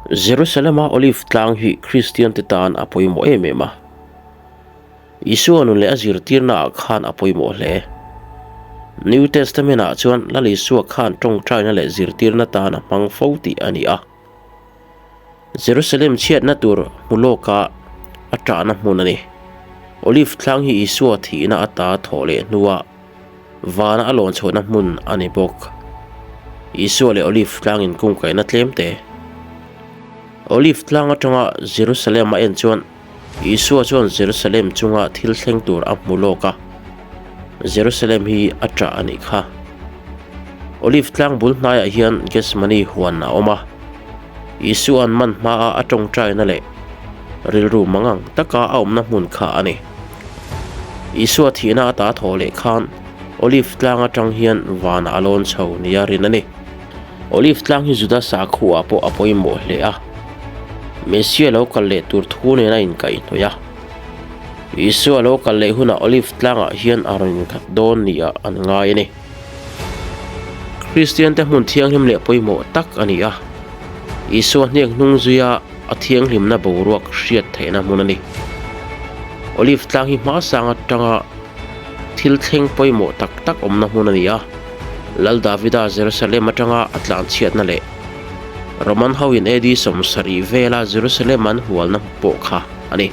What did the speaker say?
Jerusalem-a Olive tlang hi Kristiante tan a pawimawh em em a. Isua nun leh a zirtirnaah khan a pawimawh hle. New Testament-ah chuan Lal Isua khan tawngtaina leh zirtirna tan a hmang fo tih a ni a. Jerusalem chhiatna tur hmu lawka a ṭahna hmun a ni. Olive tlang hi Isua thihna ata thawh leh hnua vana a lawn chhuahna hmun a ni bawk. Isua leh Olive tlang inkungkaihna tlem te. Olive tlang aṭanga Jerusalem a en chuan Isua chuan Jerusalem chunga thil thleng tur a hmu lawk a, Jerusalem hi a ṭah a nih kha. Olive tlang bul hnaiah hian Gethsemane huan a awm a, Isua'n man hmaa a ṭawngṭaina leh rilru mangang taka a awmna hmun kha a ni. Isua thihna ata thawh leh khan Olive tlang aṭang hian vanah a lawn chho nia rin a ni. Olive tlang hi Juda sakhuaah pawh a pawimawh hle a, Messia lo kal leh tur thu nen a inkaihhnawih a. Isua lo kal leh hunah Olive tlangah hian a rawn inkhat dawn nia an ngai a ni. Kristiante hmun thianghlim leh pawimawh tak a ni a, Isua hniak hnung zuia a thianghlimna boruak hriat theihna hmun a ni. Olive tlang hi hmasang atanga thil thleng pawimawh tak tak awmna hmun a ni a, Lal Davida Jerusalem atanga a tlanchhiatna leh Roman hoin AD 70 vela Jerusalem an hualna pawh kha a ni.